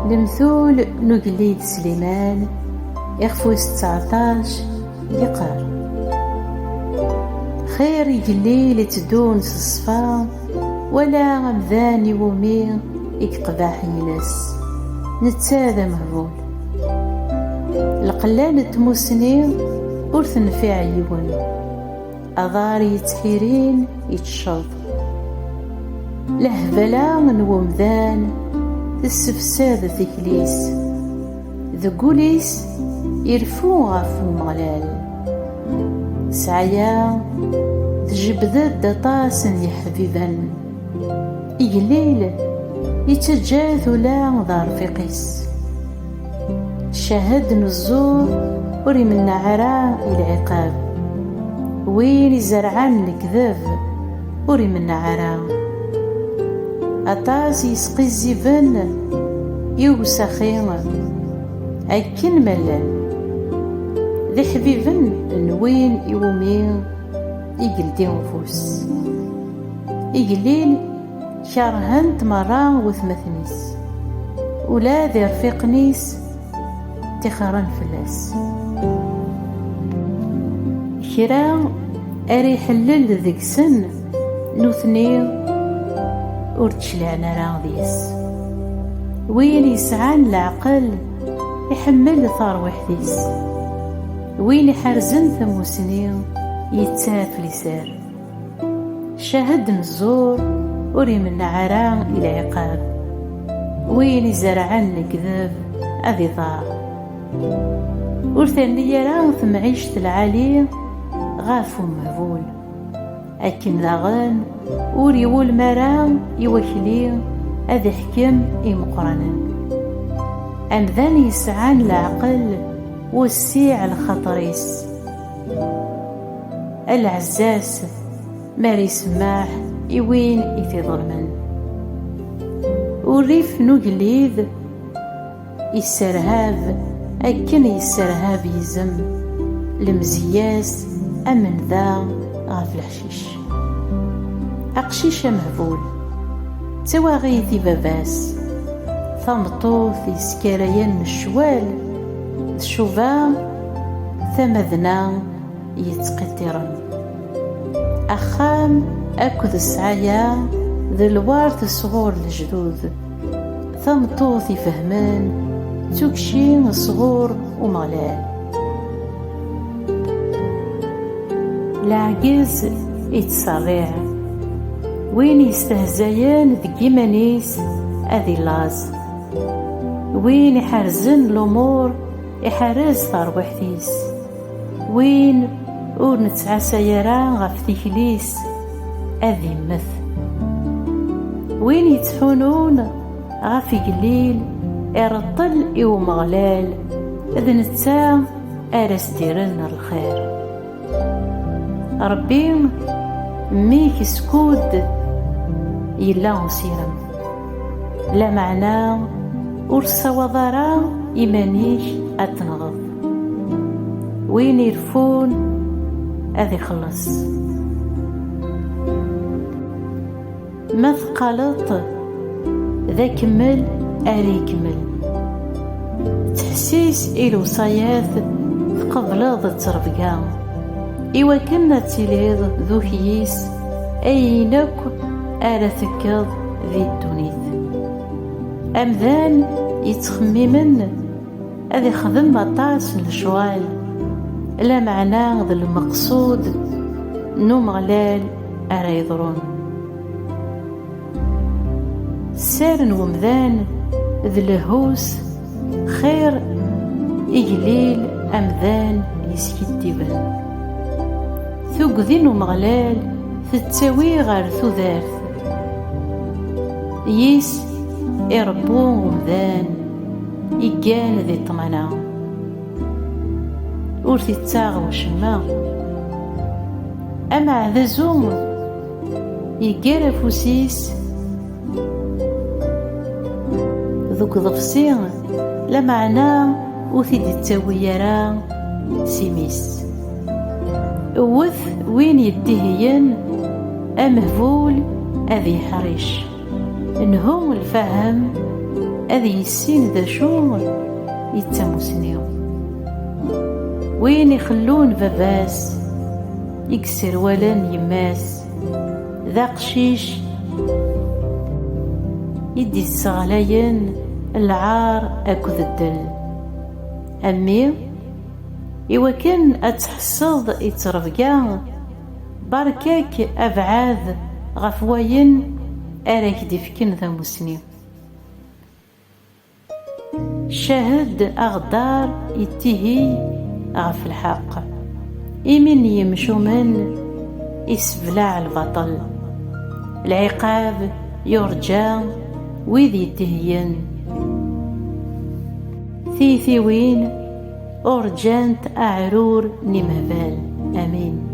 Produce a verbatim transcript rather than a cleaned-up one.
Lemtul n ugellid Sliman, ixef wis tseɛṭac, yeqqar: Xir igellil itteddun s ṣṣfa, wala amdan iwumi i yeqbeḥ yiles, netta d amehbul. Lqella n tmussni ur tenfiɛ yiwen, aḍar yettḥirin itecceḍ. Lehbala n wemdan tessefsad tikli-s, deg wul-is ireffu ɣef Umeɣlal. Sɛaya tjebbed-d aṭas n yeḥbiben. Igellil yettaǧǧa-t ula d arfiq-is. Ccahed n zzur ur imenneɛ ara i lɛiqab. Win izerɛen lekdeb ur imenneɛ ara. Aṭas yesqizziben i usaxi akken ma llan. D iḥbiben n win iwumi i yeldi ufus. Igellil kerhen-t merra watmaten-is, ula d irfiqen-is ṭixren fell-as. Kra ara iḥellel deg-sen, nutni ur d-cliɛen ara deg-s. Win yesɛan leɛqel iḥemmel tarwiḥt-is. Win iḥerzen tamusni yettaf liser. Ccahed n zzur ur imenneɛ ara i lɛiqab. Win izerɛen lekdeb ad iḍar. Ur terni ara temɛict lɛali ɣef umehbul. Akken daɣen ur iwulem ara i wakli ad iḥkem imeqqranen. Amdan yesɛan leɛqel wessiɛ lxaṭer-is. A lɛezza-s mi ara isemmeḥ i win i t-iḍelmen. Urrif n ugellid isserhab akken yesserhab yizem, lemzeyya-s amendaɣ ɣef leḥcic. Aqcic amehbul, d tawaɣit i baba-s, tameṭṭut yeskarayen ccwal d ccuba, tamadna yettqiṭṭiren. Axxam akked ssɛaya d lwert sɣur lejdud, tameṭṭut ifehmen d tukci sɣur Umeɣlal. Leɛgez ittṣerriɛ. Win yestehzayen deg yiman-is ad illaẓ. Win iḥerzen lumuṛ iḥerrez tarwiḥt-is. Win ur nettɛassa ara ɣef tikli-s ad immet. Win yettḥunun ɣef igellil ireṭṭel i Umeɣlal, d netta ara s-d-irren lxir. Ṛebbi mmi-k skud yella usirem, lameɛna ur ssawaḍ ara iman-ik ad tenɣeḍ. Win ireffun ad ixelleṣ. Ma teqqaleḍ d akemmel ara ikemmel. Ttḥessis i lewṣayat tqebleḍ ttrebga, iwakken ad tiliḍ d ukyis ayen akk ara tekkeḍ di ddunit. Amdan yettxemmimen ad ixdem aṭas n lecɣal, lameɛna d lmeqṣud n Umeɣlal ara yeḍrun. Sser n wemdan d lehhus xir igellil amdan yeskiddiben. Tugdi n Umeɣlal tettawi ɣer tudert. Yis irebbu umdan iggan di ṭṭmana, ur t-ittaɣ wacemma. Ameɛdazu yeggar afus-is deg uḍebsi, lameɛna ur t-id-ittawi ara s imi-s. Wwet win yeddihiyen amehbul ad yeḥric. Nhu lfahem ad yissin d acu i d tamusni. Win ixellun baba-s, i yesserwalen yemma-s, d aqcic i d-isseɣlayen lɛar akked ddel. A mmi, iwakken ad tḥesseḍ i ttrebga, berka-k abɛad ɣef wayen ara k-d-ifken tamusni. Ccahed aɣeddar ittihiy ɣef lḥeqq, imi n yimcumen isseblaɛ lbaṭel. Lɛiqab yurǧa wid yettihiyen. Tiytiwin urǧant aɛrur n imehbal. Amin.